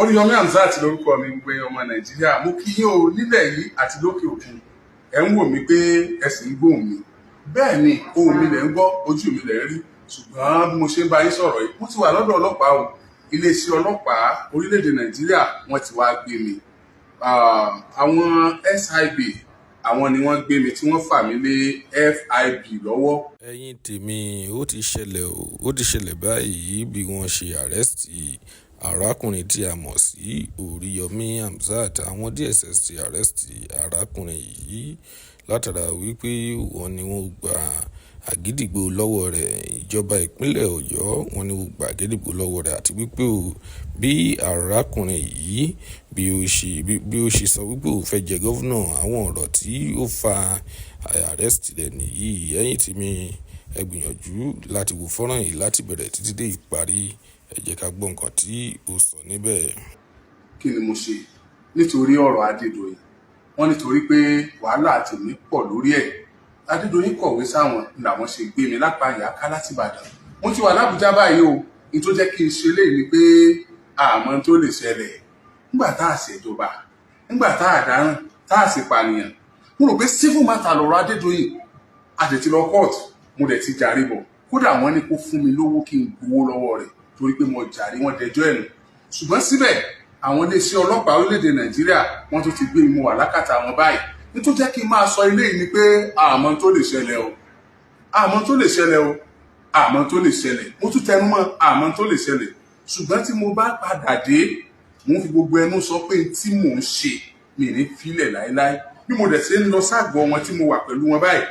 Oríyọmí Hamzat lórúkọ mi. Gbogbo ẹ̀yin ọmọ Nàìjíríà, mo kí yín o nílẹ̀ yìí àti lókè òkun. Ẹ̀ ń wò mí pé ẹ sì ń gbóhùn mi. Bẹ́ẹ̀ ni, ohùn mi lẹ̀ ń gbọ́, ojú mi lẹ̀ ń rí. Ṣùgbọ́n bí mo ṣe ń bá yín sọ̀rọ̀ yìí, mo ti wà lọ́dọ̀ ọlọ́pàá o. Iléeṣẹ́ ọlọ́pàá orílẹ̀-èdè Nàìjíríà, wọ́n ti wá gbé mi. Àwọn SIB, àwọn ni wọ́n gbé mi tí wọ́n fà mí lé FIB lọ́wọ́. Ẹ̀yin tèmi, ó ti ṣẹlẹ̀ o. Ó ti ṣẹlẹ̀ báyìí. Bí wọ́n ṣe arrest arákùnrin tí a mọ̀ sí Oríyọmí Hamzat, àwọn DSS ti arrest arákùnrin yìí látara wípé wọ́n ní wọ́n gba àgídìgbo lọ́wọ́ rẹ̀. Ìjọba ìpínlẹ̀ Ọ̀yọ́, wọ́n ní wọ́n gba àgídìgbo lọ́wọ́ rẹ̀, àti wípé o bí arákùnrin yìí bí ó ṣe sọ wípé òun fẹ́ jẹ governor. Àwọn ọ̀rọ̀ tí ó fa arrest rẹ̀ nìyí. Ẹ̀yin tèmi, ẹ gbìyànjú láti wo fọ́nrán yìí láti bẹ̀rẹ̀ títí dé ìparí. Ẹ jẹ́ ká gbọ́ nǹkan tí ó sọ níbẹ̀. Kí ni mo ṣe? Nítorí ọ̀rọ̀ Adédoyin, wọ́n nítorí pé wàhálà tèmi pọ̀ lórí ẹ̀. Adédoyin kọ̀wé sáwọn làwọn ṣe gbé mi lápá ìyáká láti Ìbàdàn. Mo ti wà lábújá báyìí o. Ní tó jẹ́ kí n ṣe léyìí ni pé àmọ́ tó lè ṣẹlẹ̀ nígbà tá a ṣèjọba, nígbà tá a dáràn, tá a sì pànìyàn. Mo rò pé civil matter lọ̀rọ̀ Adédoyin. A dẹ̀ ti lọ court, mo dẹ̀ ti jàre bọ̀. Kódà wọ́n ní kó fún mi lówó kí n gbowó lọ́wọ́ rẹ̀ torí pé mo jàre, wọ́n dẹjọ́ ẹ̀nù. Ṣùgbọ́n síbẹ̀, àwọn iléeṣẹ́ ọlọ́pàá orílẹ̀-èdè Nàìjíríà, wọ́n tún ti gbé mi, mo wà lákàtà wọn báyìí. Nítorí jẹ́ kí n máa sọ eléyìí ni pé àmọ́ tó lè ṣẹlẹ̀ o, àmọ́ tó lè ṣẹlẹ̀ o, àmọ́ tó lè ṣẹlẹ̀. Mo tún tẹnu mọ́, àmọ́ tó lè ṣẹlẹ̀. Ṣùgbọ́n tí mo bá padà dé, mo ń fi gbogbo ẹnu sọ pé tí mò ń ṣe mi ní filẹ̀ láéláé. Bí mo dẹ̀ ṣe ń lọ ságọ́ wọn tí mo wà pẹ̀lú wọn báyìí,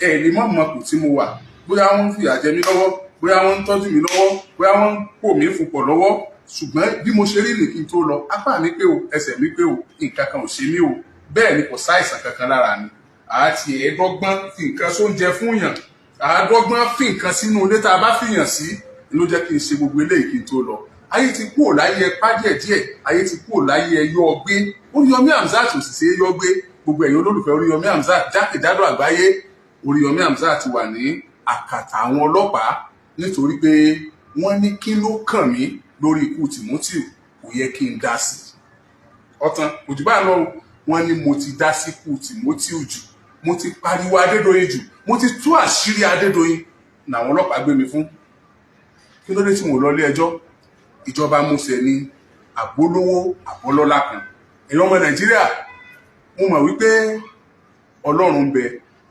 ẹ̀ ní mọ̀ mọ̀ kù tí mo wà, bóyá wọ́n ń fìyà jẹ mí lọ́wọ́, bóyá wọ́n ń tọ́jú mi lọ́wọ́, bóyá wọ́n ń pò mí fún pọ̀ lọ́wọ́. Ṣùgbọ́n bí mo ṣe rí ní kí n tó lọ, apá mi pé o, ẹsẹ̀ mi pé o, nǹkan kan ò ṣe mí o. Bẹ́ẹ̀ ni kò sáìsàn kankan lára mi. Àti ẹ̀ẹ́dọ́gbọ́n fi nǹkan sóúnjẹ fún yàn, àádọ́gbọ́n fi nǹkan sínú ilé tá a bá fìyàn sí ló jẹ́ kí n ṣe gbogbo eléyìí kí n tó lọ. Ayé ti kúrò láyé ẹpá díẹ̀díẹ̀, ayé ti kúrò láyé ẹyọ ọgbé. Oríyọmí Hamzat ò sì ṣe é yọ gbé. Gbogbo ẹ̀yin olólùfẹ́ Oríyọmí Hamzat jákèjádò àgbáyé, Oríyọmí Hamzat wà ní àkàtà àwọn ọlọ́pàá nítorí pé wọ́n ní kí ló kàn mí lórí ikú Timothy, kò yẹ kí n dá sí i. Ọ̀tàn kò jù bá lọ. Wọ́n ní mo ti dá sí ikú Timothy jù, mo ti pariwo Adédoyin jù, mo ti tú àṣírí Adédoyin làwọn ọlọ́pàá gbé mi fún. Kí ló dé tí mo lọ ilé ẹjọ́? Ìjọba múṣẹ ní àbólówó àbọ́lọ́lá kan. Ẹ̀yin ọmọ Nàìjíríà, mo mọ̀ wípé Ọlọ́run ń bẹ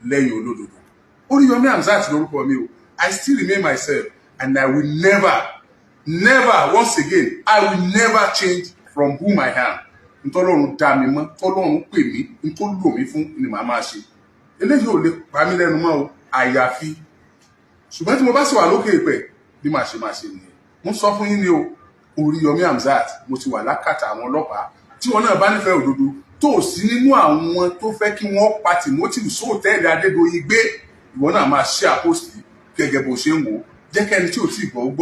lẹ́yìn olódodo. Oríyọmí Hamzat lórúkọ mi o. I still remain myself and I will never, never, once again, I will never change from whom I am. Ntọ́lọ́run dá mi mọ́, tọ́lọ́run pè mí, ntọ́ lò mí fún ni màá máa ṣe. Eléyìí ò lè pa mí lẹ́nu mọ́ o. Àyàfi ṣùgbọ́n tí mo bá sì wà lókè ìpẹ́, bí màá ṣe máa ṣe nìyẹn. Mo sọ fún yín ni o. Oríyọmí Hamzat, mo ti wà lákàtà àwọn ọlọ́pàá. Tí wọn náà bá nífẹ̀ẹ́ òdodo, tó o sí nínú àwọn tó fẹ́ kí wọ́n pa Timothy sóòtẹ́ẹ̀lì Adédoyin gbé, ìwọ náà máa ṣe àpòsí gẹ́gẹ́ bó ṣe ń wò ó. Jẹ́ kẹ́ni tí ò tí ì gbọ́ gbọ́.